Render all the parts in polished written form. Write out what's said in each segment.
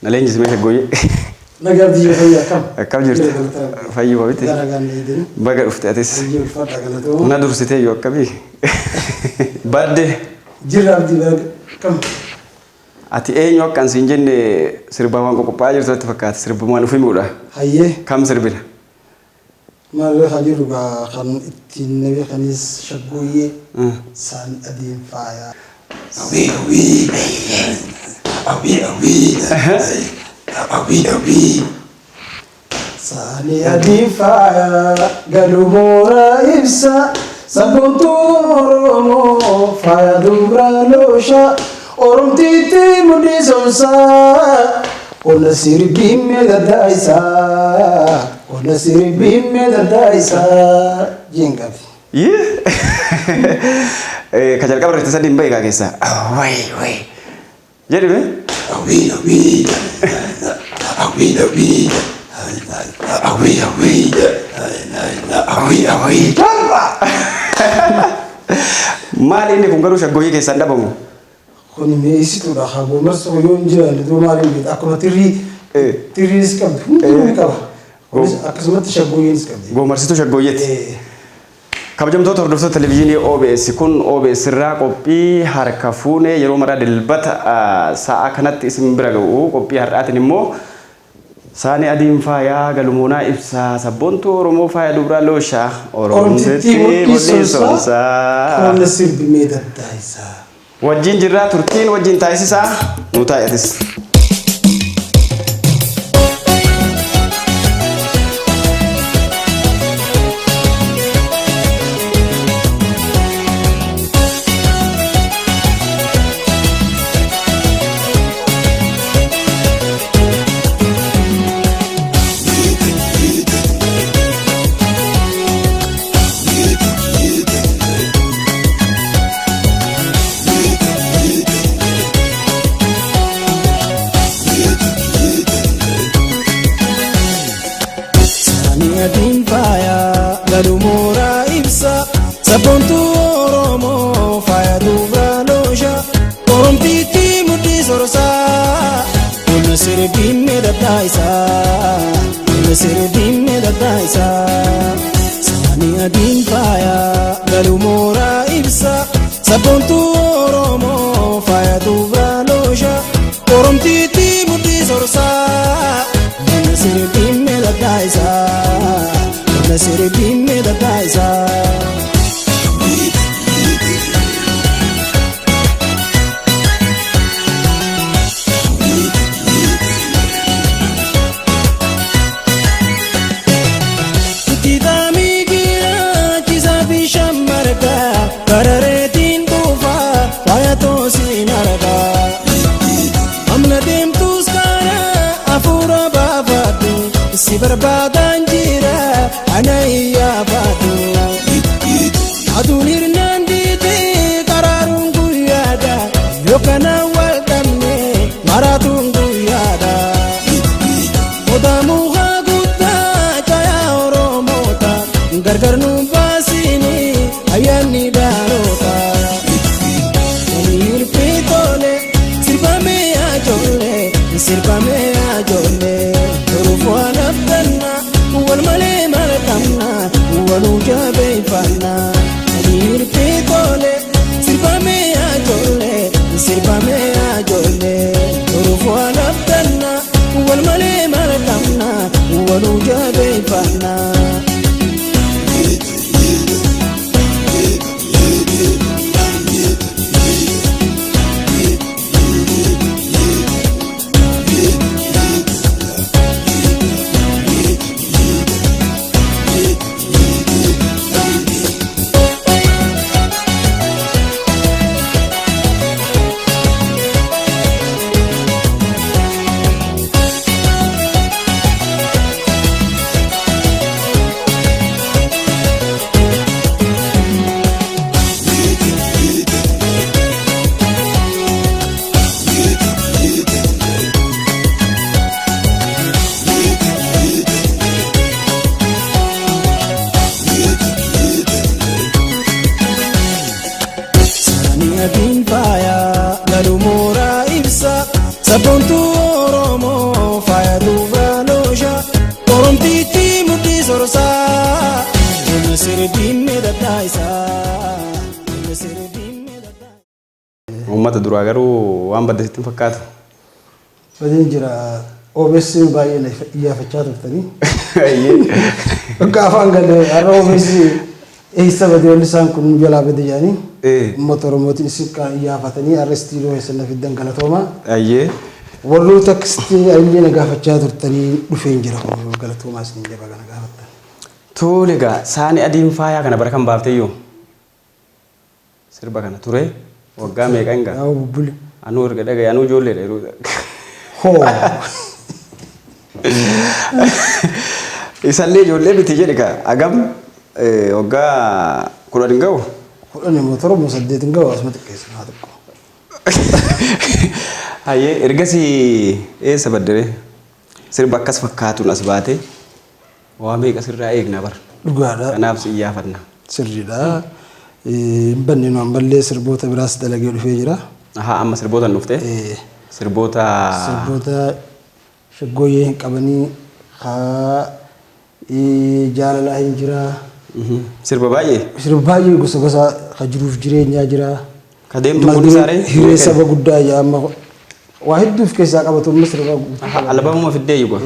Na leenjisi mee shaggooyyee. Nagaa biyya fayyaa akkam? Akkam jirtu? Fayyuma miti? Dalagaan eedeen. Baga dhufte atis. Fayyee ulfaadha galatooma. Na dursitee yoo akkamii? Badde. Jirra abdii baga akkam? Ati eenyu akka an siin jenne sirbaa waan qoqophaa'aa jirtu natti fakkaata. Sirbumaan of himuudha. Hayyee. Kam sirbina? Maal haa jedhu gaa kan ittiin na beekanis shaggooyyee saan adiin faayaa. Awii awii awii awii awii awii. Saani adiin faaya galu moora ibsa sabboontuu Oromoo faaya dubra loosha Oromtiitti mudhii somsaa Ona sirbiimme daddaa ona sirbiimme daddaa isaa jeen qabi. Ka jalqaba irratti sadiin bahe kaa keessaa. Awway way. Jedhi mee. Awii awii awii awii awii awii awii awii. Maali inni kun garuu shaggooyyee keessaan dhabamu? Kuni mi'eessituudha. Haa goomarsa yoo hin jiraanne dura maaliin beekta? Akkuma tirrii tirriinis qabdi hundinuu ni qaba. Kunis akkasumatti shaggooyyeenis qabdi. Goomarsituu shaggooyyeeti. Kabajamtoota hordoftoota televizyiinii OBS kun OBS irraa qophii harka fuunee yeroo maraa dilbata sa'a kanatti isin bira ga'u. Qophii har'aatiin immoo saani adiin faayaa galumoonaa ibsaa sabboontuu Oromoo faaya dubraa looshaa Oromtittii mudhii sonsaa Qonna sirbi mee daddaa isaa. Wajjin jirraa turtiin wajjin taasisaa nu taa'etis. Saani adiin faayaa galu mooraa ibsa sabboontuu Oromoo faaya dubra loosha Oromtiitti mudhii sorsaa Qonna sirbiimme daddaa isaa Qonna sirbiimme daddaa isaa Saani adiin faayaa galu mooraa ibsa sabboontuu Oromoo faaya dubra loosha Oromtiitti mudhii sorsaa Qonna sirbiimme daddaa isaa Qonna sirbiimme daddaa isaa. Kitaabni giraachisaa fi shammargaa barareetiin dhuunfaa faaya toosiin argaa. Amna deemtus karaa hafuura baafadhu si barbaadaan jira ana iyyaafadhu. Aduun hirnaan diitee karaaruun guyyaadha yookaan wal dhabne maraatuun guyyaadha. Odaamuu haa guddaa caayaa Oromoota gargar nu baasini ayyaanni dhaloota. Hirpii tole sirbamee ajoollee sirbamee ajoollee turuuf waan abdanna wal malee maal qabna waluu jabeeffanna. Hirpii tole sirbamee ajoollee sirbamee ajoollee turuuf waan abdanna wal malee maal qabna waluu jabeeffanna. Saani adiin faayaa galu mooraa ibsa sabboontuu Oromoo Uummata duraa garuu waan badde sitti hin fakkaatu. Badeen jira. OBS baay'ee na iyyaafachaa turtanii. Bakka afaan galee har'a OBS eessa badee walli isaan kun nu jalaa bade jedhanii uummata Oromootiin isin kan iyyaafatanii har'a istiidiyoo keessan na fiddan galatooma. Warroota akkasitti illee na gaafachaa turtanii dhufeen jira kun galatoomaa isin jaba kana gaafattan. Tole egaa saani adiin faayaa kana bara kan baafteyyuu sirba kana ture waggaa meeqa hin ga'a? Yaa bubbule. Anuu erga dhagaye anuu ijoolleedha yeroo. Hoo. Isallee ijoollee miti jedhi kaa agam waggaa 10 hin ga'u? 10 immoo 7 8 hin ga'u asuma xiqqeessa haa xiqqoo. Hayyee ergasii eessa baddere? Sirba akkas fakkaatuun as baate waa meeqa sirraa eegna bar. Dhugaadha. Kanaaf si iyyaafanna. Sirriidha. Hin banne nu ammallee sirboota biraas dalagee dhufee jira. Ahaa amma sirbootan dhufte? Sirboota. Sirboota shaggooyyee hin qabanii haa jaalalaa hin jira. Sirba baay'ee? Sirba baay'ee gosa gosa ka jiruuf jireenyaa jira. Ka deemtu kun isaaree? Hiree saba guddaa jaa amma waa hedduu of keessaa qabatu amma sirba. Albamuma fiddee yuga.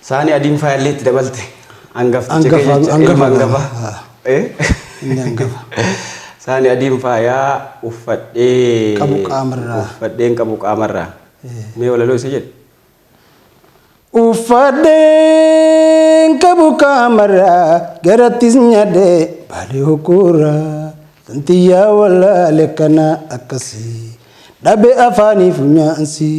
Saani adiin faayallee itti dabalte. Hangafticha kee Hangafa jecha ilma hangafa. hangafa. Inni hangafa. Saani adiin faayaa uffadhee Qabu qaamarraa. Uffadheen qabu qaamarraa. Mee walaloo isa jedhe. Uffadheen qabu qaamarraa garattis nyaadhee baalee hokkoorraa tantiyyaa wallaale kana akkasii dhabe afaanii funyaansi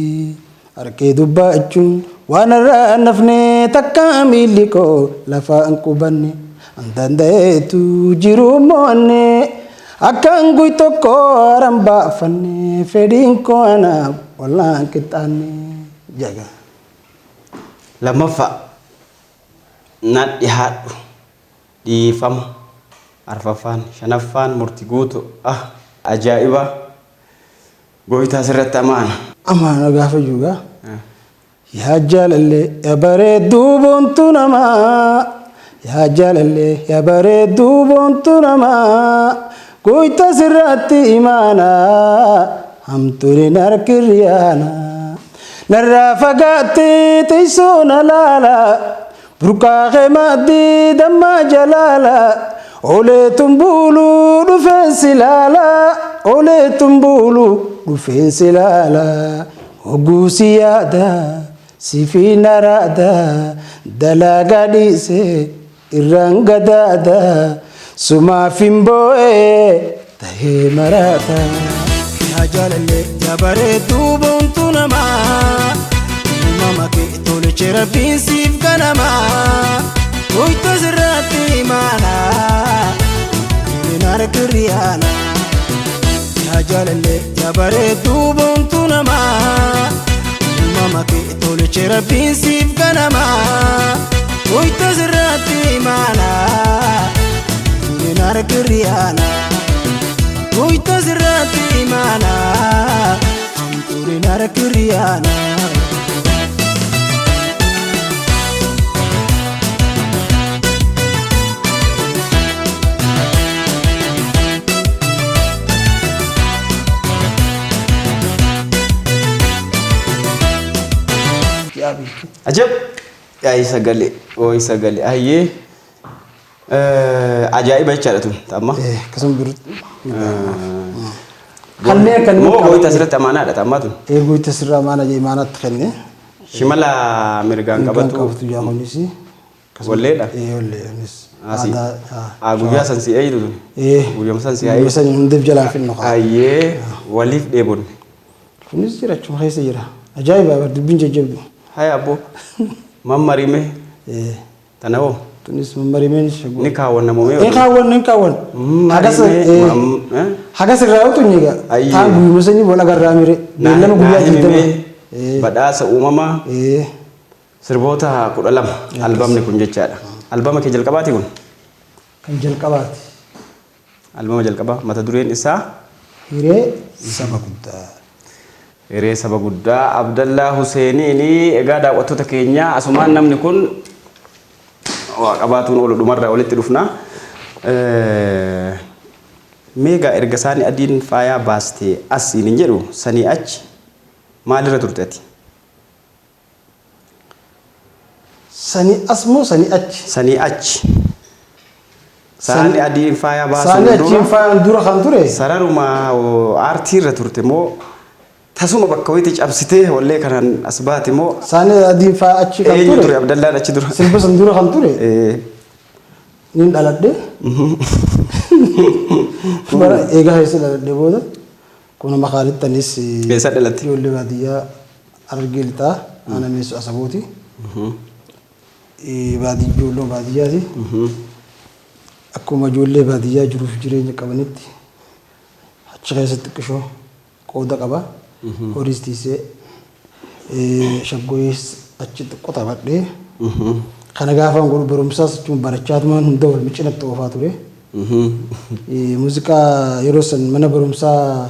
harkee dubbachuun waan irraa nafne takka miilli koo lafa hin qubanne an danda'eetu jiru mo'anne akkan guy tokko haran baafanne fedhiin koo anaaf wallaan qixxaanne jaga. Lammaffaa na dhihaadhu dhiifama arfaffaan shanaffaan murti guutu ah ajaa'iba gooytaa sirratti amaana. Amaana gaafa juugaa. Yaa jaalallee yaa bareedduu boontuu namaa. Yaa jaalallee yaa bareedduu boontuu namaa. Gooytaa sirratti imaana. Hamtuun hin harkirriyaana. Narraa fagaattee teessoo na laala. Burqaa kee maddii dammaa jalaala. Olee tumbuuluu dhufeen si laala. Olee tumbuuluu dhufeen si laala. Hogguu si yaada sifi naraada. Dalagaa dhiisee irraan gadaada. Sumaaf hin boo'ee tahee maraata. Yaa jaalallee yaa bareedduu boontuu namaa. Uumama kee tolche rabbiin siif ganamaa. Goyta sirratti imaana. Kunin harkirriyaana. Yaa jaalallee yaa bareedduu boontuu namaa. Uumama kee tolche rabbiin siif ganamaa. Goyta sirratti imaana. Kunin harkirriyaana. Goyta sirratti imaana. Kunin harkirriyaana. Ajab! Yaa'ii sagalee, ooyi sagalee, ayyee ajaa'iba jechaadha tun amma. Akkasuma birutti. Kanneen akka Moo gooyta asirratti amaanaadha ammaa tun. Eeguu sirraa amaana jee imaanaatti kenne. Shimala mirgaan Mirgaan qabatu. Qabatu jaa kunis. Walleedha? Wallee kunis. Asii. Aadaa. Guyyaa san si eeyyitu tun. Guyyuma san si Guyyaa eeyyitu. san hundeef jalaan finnu qaba. Ayyee waliif dheebonne. Kunis jira achuma keessa jira. Ajaa'iba dubbiin jajjabdu. Haya abbo mammarime tana hoo Tunis mammarimeen shagoo. ni kaawwanna moo mee Ni kaawwan ni kaawwan. Hagas hagas irraa yoo tunyi egaa. Ayyee. Taan guyyuma sanii wal agarraa mire. Beellama guyyaa 20. Badhaasa uumamaa sirboota 12 albamni kun jechaadha. Albama kee jalqabaati kun? Kan jalqabaati. Albama jalqabaa mata dureen isaa Hiree saba guddaa. Hiree saba guddaa Abdallaa Huseeniini. Egaa daawwattoota keenya asumaan namni kun waa qabaatuun oolu dhumarraa walitti dhufna. Mee egaa erga saani adiin faayaa baastee as siin hin jedhu sanii achi maalirra turte ati? Sanii as moo sanii achi? Sanii achi. Saani adiin faayaa baasuun Saani dura achiin faayaan dura kan ture sararuma aartiirra turte moo tasuma bakka wayiitti cabsitee wallee kanaan as baate moo saani adiin faaya achi kan eenyu ture ture Abdallaan achi dura? sirba san dura kan ture nin dhaladhe. Bara eegaa keessa dhaladhe booda kun makaalitti anis Eessa dhalatte? Ijoollee baadiyyaa Harargee Lixaa aanaa Mi'eessoo Asabooti. Ijoollee baadiyyaati. Akkuma ijoollee baadiyyaa jiruuf jireenya qabanitti achi keessatti xiqqishoo qooda qaba. Horiis tiisee shaggooyis achi xiqqoo taphadhee. Kana gaafaan godhu barumsaas jechuun barachaatumaan hunda wal cinatti oofaa ture. Muuziqaa yeroo san mana barumsaa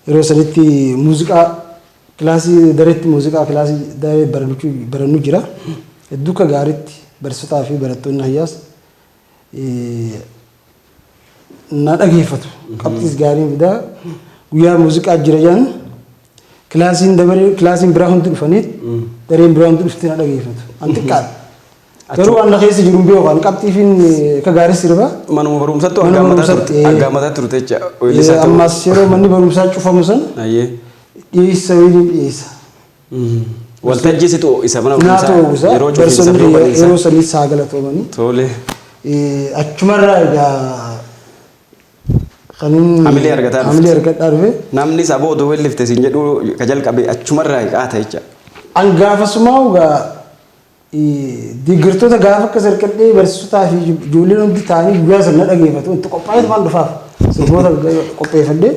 yeroo sanitti muuziqaa kilaasii dareetti muuziqaa kilaasii daree barannu jira. Hedduu akka gaariitti barsiisotaa fi barattoonni hayyaas na dhageeffatu. Qabxiis gaariin fidaa guyyaa muuziqaa jira jedhan kilaasiin dabaree kilaasiin biraa hundi dhufanii dareen biraa hundi dhuftee na dhageeffatu. An xiqqaadha. Garuu waan na keessa jiru hin beeku. An qabxiifiin akka gaarii sirba. Manuma barumsattu Manuma aggaamataa barumsatti, turte aggaamataa turte jecha weellisaa ta'uu. Ammas yeroo manni barumsaa cufamu san Ayyee. dhiyeessa wayii dhiyeessa. Waltajjii situ isa mana Naa barumsaa ta'uu yeroo cufiinsa barsiisonni yeroo baniinsa. yeroo sanii saa galatoomanii. Tole. Achumarraa egaa kanin Hamilee argataa dhufte. Hamilee argadhaa dhufe. Namni saboo odoo weellifte siin jedhu ka jalqabe achumarraa qaata jecha. An gaafasumaa egaa deeggartoota gaafa akkas hirkadhee barsiisotaa fi ijoolleen hundi ta'anii guyyaa sana na dhageeffatu. Itti qophaa'eetu waan dhufaaf sirboota qopheeffadhee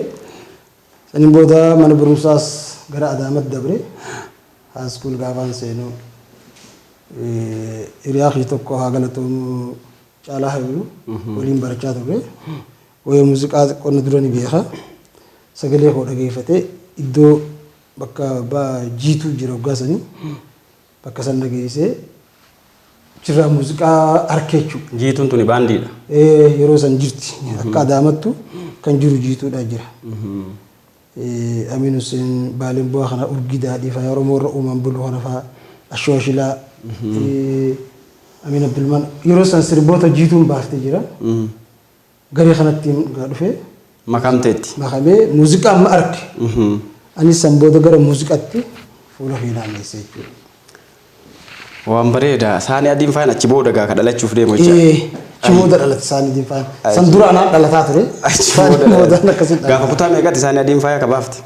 saniin booda mana barumsaas gara Adaamatti dabre. High school gaafaan seenuu hiriyaa kiyya tokko haa galatoomu Caalaa Hayilu waliin barachaa turre. Waa'ee muuziqaa qonna dura ni beeka. Sagalee koo dhageeffatee iddoo bakka jiituu jira waggaa sanii bakka san dhageessee achirraa muuziqaa harkee jechuudha. Jiituun tuni baandiidha. Yeroo san jirti akka Adaamattu kan jiru jiituudha jira. Amin Hussein Baaleen bu'aa kana Urgii Daadhii fa'aa Oromoo irra uumaan bulu kana fa'aa Ashoo Ashilaa Amin Abdulman yeroo san sirboota jiituun baaftee jira. Garee kanatti dhufee Makamteetti. Makamee muuziqaa amma arge. Anis san booda gara muuziqaatti fuula kee naanneesse jechuudha. Waan bareeda. Saani adiin faan achi booda gaa ka dhalachuuf deemu jecha. Achi booda dhalate saani adiin faan. San dura anaan dhalataa ture. Achi Saani booda booda dhalate. akkasitti Gaafa dhalate. kutaa meeqatti saani adiin faaya ka baafte?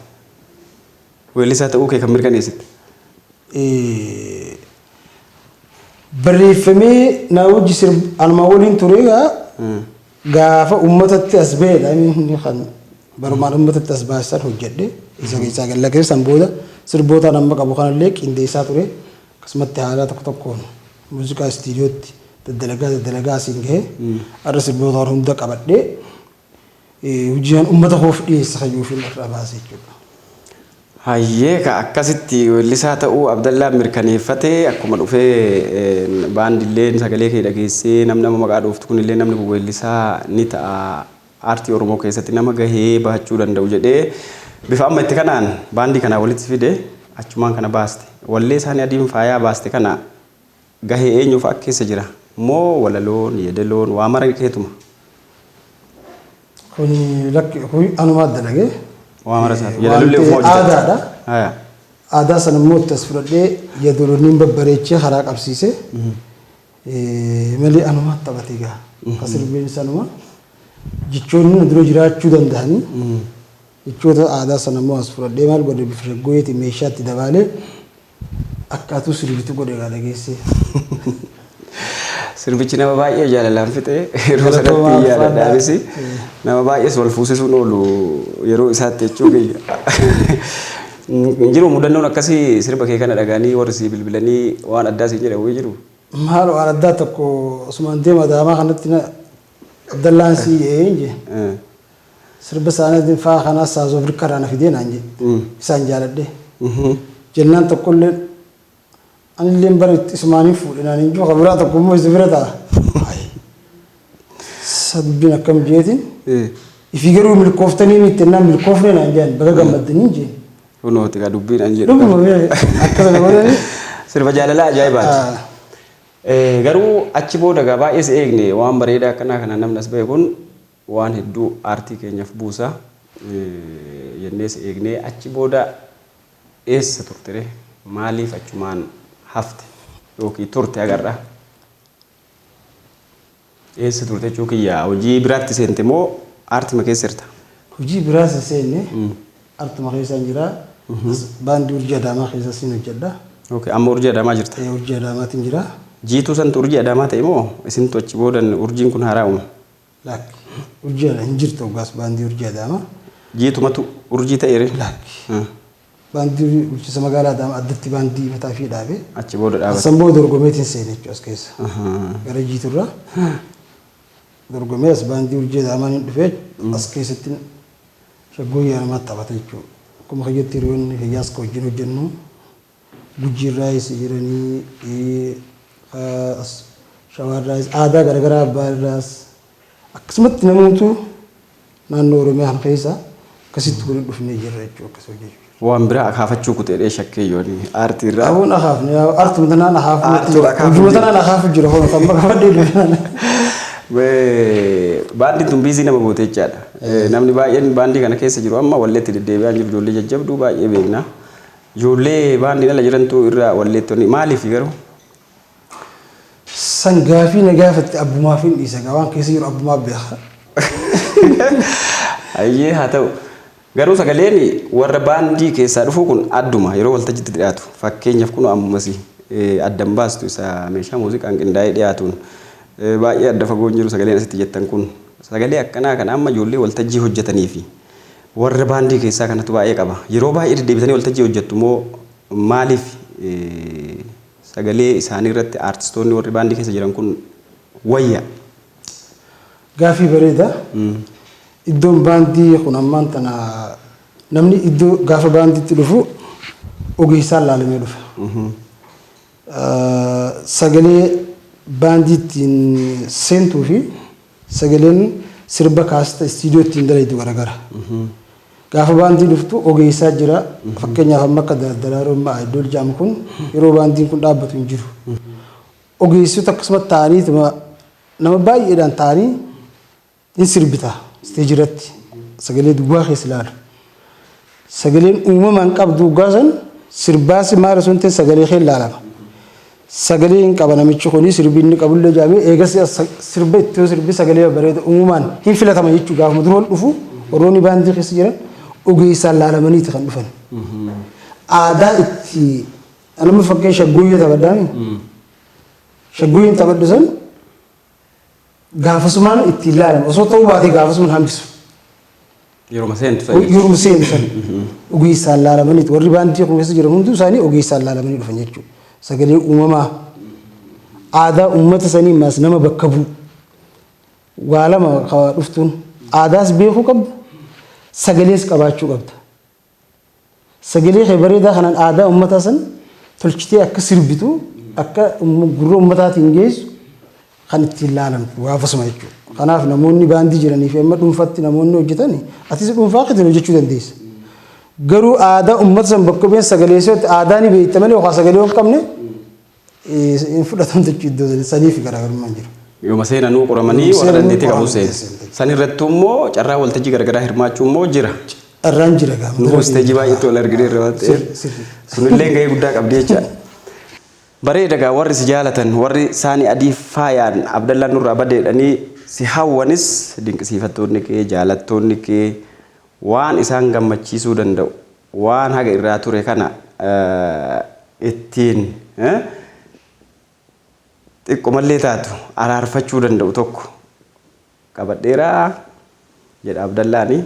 Weellisaa ta'uu kee kan mirkaneessite. Barreeffamee naa wajji sirb anuma waliin ture egaa gaafa uummatatti as ba'edha inni kan barumaan uummatatti as baasisan hojjedhe isa keessaa gad lakkise san booda sirbootaan amma qabu kanallee qindeessaa ture akkasumatti haala tokko tokkoon muuziqaa istiidiyootti daddalagaa daddalagaa asiin gahe har'a sirboota hunda qabadhee hojiin uummata koof dhiyeessa kayyuufin irraa baase jechuudha. Hayyee ka akkasitti weellisaa ta'uu Abdallaan mirkaneeffate akkuma dhufee baandilleen sagalee kee dhageessee namni amma maqaa dhooftu kunillee namni kun weellisaa ni ta'a aartii Oromoo keessatti nama gahee bahachuu danda'u jedhee bifa amma itti kanaan baandii kanaa walitti fide achumaan kana baaste. Wallee isaanii adiin faayaa baaste kana gahee eenyuuf akka keessa jira moo walaloon yeedaloon waa mara keetuma? Kuni lakki kun anumaa dalagee. Waa mara isaaf yeedalollee ofuma hojjetatte. Aadaadha. Haya. Aadaa sana immoo itti as fudhadhee yeedaloonni babbareechee karaa qabsiise. Malee anumaa taphatee gaa. Akka sirbeen sanuma jechoonni na dura jiraachuu danda'anii jechoota aadaa sana immoo as fudhadhee maal godhe bifa shaggooyeetiin meeshaatti dabaalee akkaatuu sirbitu godhe gaa dhageessee. Sirbichi nama baay'ee jaalalaan fixe yeroo sanatti yaadadha anis nama baay'ees wal fuusisuun oolu yeroo isaatti jechuu kiyya. Hin jiru mudannoon akkasii sirba kee kana dhaga'anii warri sii bilbilanii waan addaa siin jedhan wayii jiru. Maal waan addaa tokko osumaan deema Adaamaa kanatti na Abdallaan sii jedhee hin jee. Sirba isaaniitiin faa kanaa Saawuz Afrikaa irraa na fidee naan jedhe. Isaan jaaladhee. Jennaan tokkollee anilleen bara isumaaniin fuudhe naan hin jiru kan biraa tokko immoo isa bira ta'a. Isa dubbiin akkam jeetiin Ifii garuu milkooftanii miti jennaan milkoofne naan jedhan baga gammaddanii hin jeen. Kunooti gaa dubbiin an jedhu. Dhuguma bee akka sana godhanii. Sirba jaalalaa ajaa'ibaati. Garuu achi booda gaa baay'ee si eegne waan bareedaa akkanaa kana namni as ba'e kun waan hedduu aartii keenyaaf buusa jennee si eegne achi booda eessa turtere maaliif achumaan hafte yookiin turte agarra? Eessa turte jechuu kiyya hojii biraatti seente moo aartima keessa jirta? Hojii biraas hin seenne artuma keessaan jira. Baandii Urjii Adaamaa keessa siin hojjedha. Okay, amma Urjii Adaamaa jirta. Urjii Adaamaatiin jira. Jiituu santu Urjii Adaamaa ta'e moo isintu achi boodan urjiin kun haaraa uume? Lakki Urjii hin jirtu hoggaas baandii Urjii Adaamaa. Jiitumatu urjii ta'e ree? Lakki. Baandii bulchiinsa magaalaa Adaamaa addatti baandii mataa fi dhaabe. Achi booda dhaabate. San booda dorgomeetiin seene jechuudha as keessa. Gara Jiiturraa dorgomee as baandii Urjii Adaamaan hin dhufee as keessatti shaggooyyee namatti taphata jechuudha. Akkuma kiyyatti hiriyoonni kiyyaas ka wajjin hojjennu Gujiirraayis jiranii Shawaarraayis aadaa garaagaraa Abbaarraas akkasumatti namootu naannoo Oromiyaa kana keessa akkasitti waliin dhufnee jirra jechuudha akkas hojjechuu. Waan biraa akaafachuu kuteedhee shakkee yooni aartii irraa. Abuun akaafne artuma tanaan akaafu Aartuu akaafu hojuma jira. tanaan akaafu jira hono kan bakka fadhee dhufe. Baandiin tun biizii nama goote jechaadha. Namni baay'een baandii kana keessa jiru amma walleetti deddeebi'aa jiru ijoollee jajjabduu baay'ee beekna. Ijoollee baandiin ala jirantu irraa walleettonni maaliif garuu? San gaafii na gaafatte abbumaaf hin dhiisa waan keessa jiru abbumaaf beeka. Ayyee haa ta'u. Garuu sagaleen warra baandii keessaa dhufu kun adduma yeroo waltajjiitti dhiyaatu. Fakkeenyaaf kun ammas addan baastu isa meeshaa muuziqaan qindaa'ee dhiyaatuun baay'ee adda fagoo hin jiru sagaleen asitti jettan kun. Sagalee akkanaa kana amma ijoollee waltajjii hojjetanii fi warra baandii keessaa kanatu baay'ee qaba. Yeroo baay'ee deddeebitanii waltajjii hojjettu moo maaliif sagalee isaanii irratti aartistoonni warri baandii keessa jiran kun wayya? Gaafii bareeda. Iddoon baandii kun ammaan tana namni iddoo gaafa baandiitti dhufu ogeessaan laalamee dhufa. Sagalee baandii ittiin seentuu fi sagaleen sirba kaasta istiidiyoo ittiin dalaytu garagara. Gaafa baandii dhuftu ogeessaa jira. Fakkeenyaaf amma akka daraaroo iddoo jedhamu kun yeroo baandiin kun dhaabbatu hin jiru. Ogeessota akkasuma ta'anii nama baay'eedhaan ta'anii hin sirbita isteejii irratti sagalee duwwaa keessa ilaalu. Sagaleen uumamaan qabdu gaasan sirbaasi maal osoo hin ta'in sagalee kee ilaalama. Sagalee hin qaba namichi kuni sirbi inni qabullee jaamee eegas sirba itti sirbi sagalee bareeda uumamaan hin filatama jechuudha gaafuma dura ol dhufu warroonni baandii keessa jiran ogeessaan laalamaniiti kan dhufan. Aadaa itti nama fakkeenya shaggooyyee taphadhaami. Shaggooyyeen taphadhu san gaafasumaan ittiin laalama osoo ta'uu baatee gaafasumaan hambisu. Yeroo seentu sana. Yeroo seentu sana ogeessaan laalamaniiti warri baandii kun keessa jiran hunduu isaanii ogeessaan laalamanii dhufan jechuudha. Sagalee uumamaa aadaa uummata sanii maas nama bakka bu'u waa lama dhuftuun aadaas beekuu qabda sagalees qabaachuu qabda. Sagalee kee bareedaa kanaan aadaa uummataa san tolchitee akka sirbitu akka gurra uummataatiin geessu kan ittiin laalamtu gaafasuma jechuudha. Kanaaf namoonni baandii jiranii fi amma dhuunfaatti namoonni hojjetan atis dhuunfaa keetiin hojjechuu dandeessa. Garuu aadaa uummata san bakka bu'een sagalee isootti aadaa ni beekta malee yookaan sagalee hin qabne hin fudhatamtu jechuudha iddoo saniif garaagarummaan jiru. Yooma seenanuu qoramanii warra dandeettii qabu seenu. San irrattuu immoo carraa waltajjii garaagaraa hirmaachuu immoo jira. Carraan jira gaafa. Nu isteejii baay'eetti wal argineerra waan ta'eef. Sunillee gahee guddaa qabdi jechaadha. Bareeda gaa warri si jaalatan warri saani adii faayaan Abdallaan nurraa badeedhanii si hawwanis dinqisiifattoonni kee jaalattoonni kee waan isaan gammachiisuu danda'u waan haga irraa ture kana ittiin xiqqomallee taatu araarfachuu danda'u tokko qabadheeraa jedha Abdallaani.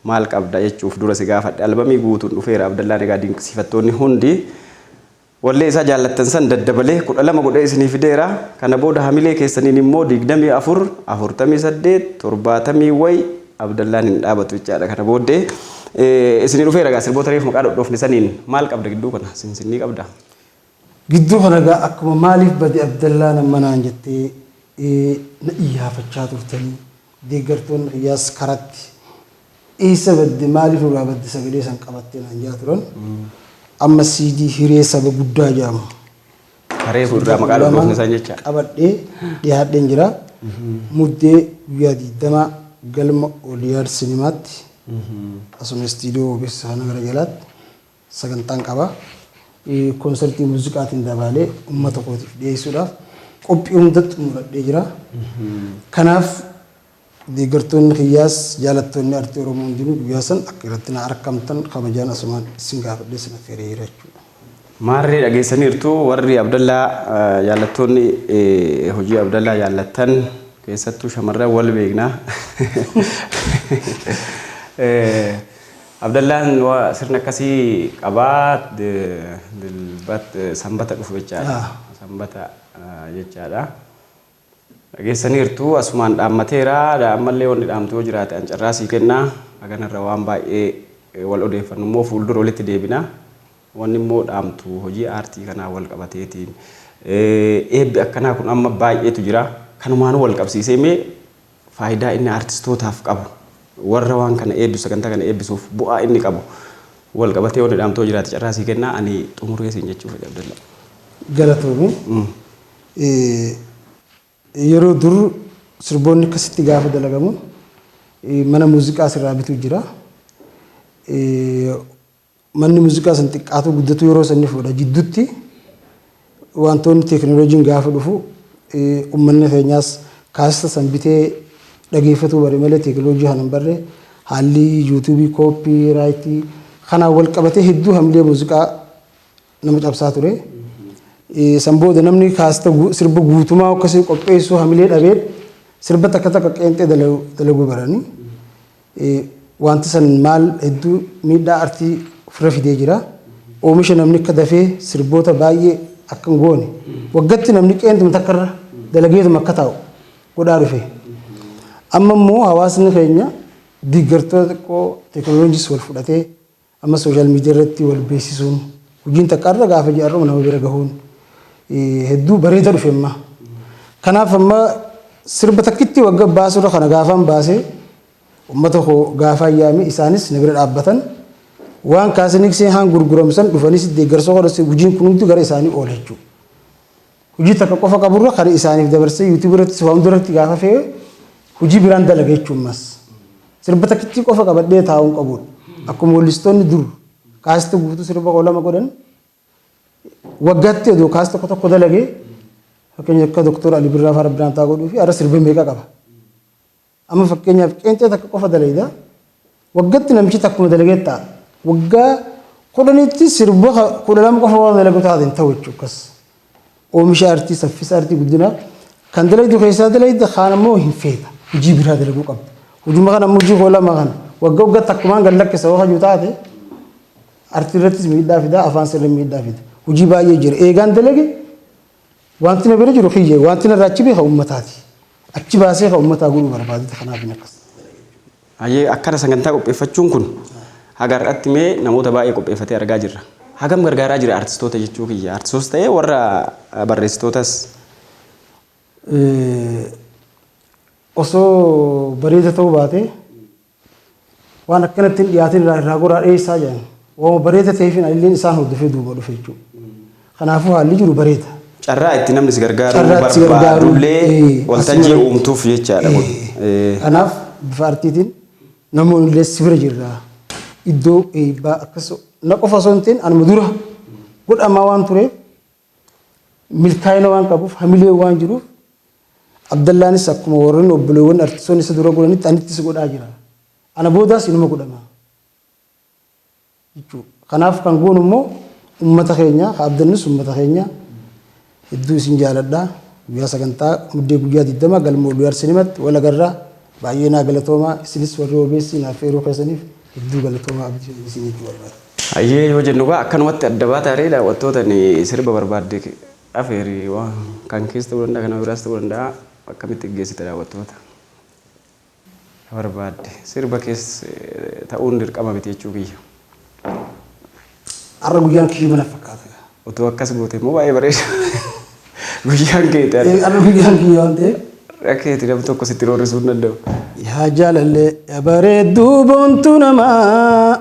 Maal qabda jechuuf dura si gaafadhe albamii guutuun dhufeera Abdallaan egaa dinqisiifattoonni hundi wallee isaa jaallattan san daddabalee 12 godhee isinii fideera. Kana booda hamilee keessaniin immoo 24, 48, 70 wayi Abdallaan hin dhaabatu jechaadha. Kana booddee isinii dhufeera egaa sirboota reefu maqaa dhodhoofne saniin maal qabda gidduu kana sinsinnii qabda? Gidduu kana egaa akkuma maaliif bade Abdallaan amma naan jettee na iyyaafachaa turtanii Deeggartoonni kiyyaas karatti eessa badde, maaliif nurraa badde, sagalee san qabattee naan jaa turan. Amma CD Hiree Saba Guddaa jedhamu. Haree fuulduraa maqaa dhodhoofne san jecha. Qabadhee dhiyaadheen jira. Muddee guyyaa 20 galma Oliyaad Sinimaatti, asuma istiidiyoo OBS kana gara jalaatti sagantaan qaba. Koonsartii muuziqaatiin dabaalee uummata kootiif dhiyeessuudhaaf qophii hunda xumuradhee jira. Kanaaf deeggartoonni kiyyaas jaalattoonni artii Oromoo hundinuu guyyaa san akka irratti na argamtan kabajaan asumaan isin gaafadhee isin affeeree jira jechuudha. Maarree, dhageessaniirtu warri Abdallaa jaallattoonni, hojii Abdallaa jaallattan, keessattuu shamarran wal beekna. Abdallaan sirna akkasii qabaa Sanbata dhufu jechaadha. Sanbata jechaadha. Dhageessaniirtu, asumaan dhaammateera. Ammallee wanni dhaamtu yoo jiraate an carraa sii kennaa. Haganarra waan baay'ee wal odeeffannu immoo fuuldura walitti deebina. Wanni immoo dhaamtu hojii aartii kanaa wal qabateetiin eebbi akkanaa kun amma baay'eetu jira. Kanumaanuu wal qabsiisee mee faayidaa inni aartistootaaf qabu, warra waan kana eebbisu, sagantaa kana eebbisuuf bu'aa inni qabu wal qabatee wanni dhaamtu yoo jiraate carraa sii kennaa, ani xumuree siin jechuu fedhe, Abdallaa. Galatoomi. Yeroo dur sirboonni akkasitti gaafa dalagamu mana muuziqaa sirraa bituu jira. Manni muuziqaa san xiqqaatu guddatu yeroo sanni fuudha. Jidduutti wantoonni teekinooloojiin gaafa dhufu uummanni keenyaas kaasita san bitee dhageeffatuu bare malee teekinooloojii kana hin barre. Haalli yuutuubii copyright kanaan wal qabatee hedduu hamilee muuziqaa nama cabsaa ture. San booda namni kaasita sirba guutumaa akkasii qopheessuu hamilee dhabee sirba takka takka qeenxee dalaguu baranii. Wanti san maal hedduu miidhaa artii ofirra fidee jira. Oomisha namni akka dafee sirboota baay'ee akka hin goone, waggatti namni qeentuma takka irra dalageetuma akka taa'u godhaa dhufe. Amma immoo hawaasni keenya deeggartoota xiqqoo teekinooloojiis wal fudhatee amma social media irratti wal beeksisuun, hojiin takka irra gaafa ji'arruma nama bira gahuun hedduu bareeda dhufe amma. Kanaaf amma sirba takkitti wagga baasuudha kana gaafaan baasee uummata koo gaafaan yaame, isaanis na bira dhaabbatan, waan kaasiniksee haan gurguramsan dhufanis deeggarsa godhas, hojiin kun hundi gara isaanii oola jechuudha. Hojii takka qofa qaburra kan isaaniif dabarsee yuutuubii irratti waan hundarratti gaafa fe'e hojii biraan dalaga jechuun mas. Sirba takkitti qofa qabadhee taa'uun qabudha. Akkuma weellistoonni dur kaasita guutuu sirba koo lama godhan, waggaatti odoo kaas tokko tokko dalagee, fakkeenya akka Doktor Ali Birraa fara biraan taa godhuu fi har'a sirba meeqa qaba. Amma fakkeenyaaf qeenxee takka qofa dalayda. Waggatti namichi takkuma dalagee ta'a. Waggaa 10tti sirba 12 qofa waan dalagu taate hin ta'u jechuudha akkas. Oomisha aartii, saffisa aartii guddinaa kan dalagdu keessaa dalayda, kaan ammoo hin feeta. Hojii biraa dalaguu qabda. Hojuma kana ammoo hojii koo lama kana wagga waggaatti akkumaan gad lakkisa yoo hajuu taate aartii irrattis miidhaa fida, afaan sirrii miidhaa fida. Hojii baay'ee jira. Eegaan dalage wanti na bira jiru kiyya, wanti narraa achi beeka uummataati. Achi baasee kan uummataa godhuu barbaadute, kanaaf hin akkas. Hayyee, akkana sagantaa qopheeffachuun kun haga har'aatti mee namoota baay'ee qopheeffatee argaa jirra. Hagam gargaaraa jira artistoota jechuu kiyya? Artistoos ta'ee warra barreessitootas. Osoo bareeda ta'uu baate waan akkanatti hin dhiyaatin irraa goraa dhiyeessaa jiran. Waan bareeda ta'eef illee isaan hordofee duuba dhufe jechuudha. Kanaafuu haalli jiru bareeda. Carraa itti namni si gargaaruu Carraa itti si gargaaruu, barbaadullee waltajjii uumtuuf jechaadha kun. Kanaaf bifa artiitiin namoonni illee si bira jirra. Iddoo eebbaa akkas na qofa osoo hin ta'in anuma dura godhamaa waan tureef, milkaa'ina waan qabuuf, hamilee waan jiruuf, Abdallaanis akkuma warreen obboleewwan artistoonni isa dura godhanitti anittis godhaa jira. Ana boodaas inuma godhama jechuudha. Kanaaf kan goonu immoo uummata keenya, ka abdannus uummata keenya, hedduu isin jaaladha. Guyyaa sagantaa Muddee guyyaa 20 galma Oluyaar Sinimatti wal agarraa. Baay'ee naa galatoomaa, isinis warri OBS naaf feeruu keessaniif hedduu galatoomaa, abdii isin jechuu barbaada. Hayyee, yoo jennu gaa akkanumatti adda baataaree daawwattoota ni sirba barbaadde afeeri, waan kan keessa ta'uu danda'a, kan nama biraas ta'uu danda'a, akkamitti geessita daawwattoota? Barbaadde sirba keessa ta'uun dirqama miti jechuu kiyya. Har'a guyyaan kiyyu mana fakkaata. Otoo akkas goote immoo baay'ee bareeda. Guyyaan keeti har'a. Har'a guyyaan kiyyu waan ta'eef. Har'a keeti, namni tokko sitti roorrisuu hin danda'u. Yaa jaalallee, yaa bareedduu boontuu namaa,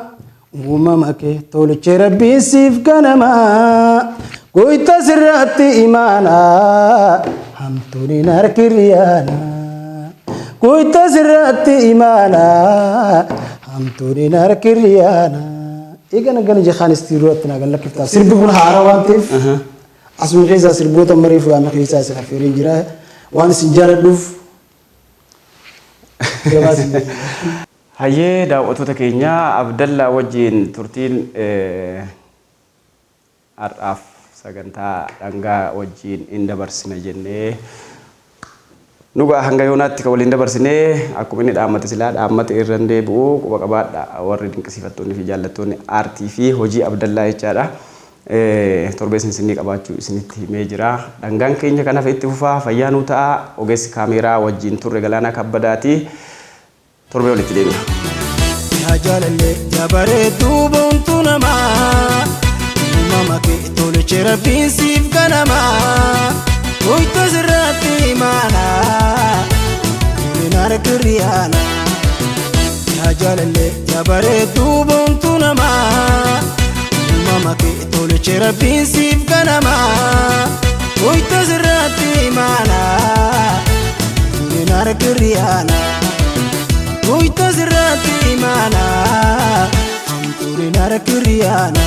uumama kee tolchee Rabbiin siif kanamaa, goyta sirratti imaanaa, hamtuun hin harkiriyaana. Goyta sirratti imaanaa, hamtuun hin harkiriyaana. Eegana gana jekaan istiirootti naa gallakkiftaa. Sirbi kun haaraa waan ta'eef asuma keessaa sirboota marii fuudhame keessaa isin affeeree jira. Waan isin jaaladhuuf gabaas. Hayyee, daawwattoota keenya, Abdallaa wajjin turtiin har'aaf sagantaa dhangaa wajjin hin dabarsina jennee nugaa hanga yoonaatti kan waliin dabarsinee, akkuma inni dhaammate silaa dhaammate irra hin deebi'u. Quba qabaadha, warri dinqisiifattoonni fi jaallattoonni aartii fi hojii Abdallaa jechaadha. Torbee sinsinnii qabaachuu isinitti himee jira. Dhangaan keenya kanaaf itti fufaa, fayyaa nuu ta'a. Ogeessi kaameeraa wajjin turre Galaanaa Kabbadaati. Torbee walitti deemna. Yaa jaalallee, yaa bareedduu boontuu namaa, uumama kee tolchee Rabbiin siif kanamaa, goyta sirratti imaanaa, hin harkiriyaana. Yaa jaalallee, yaa bareedduu boontuu namaa, uumama kee tolchee Rabbiin siif kanamaa, goyta sirratti imaanaa, hin harkiriyaana. Goyta sirratti imaanaa, hamtuun hin harkiriyaana.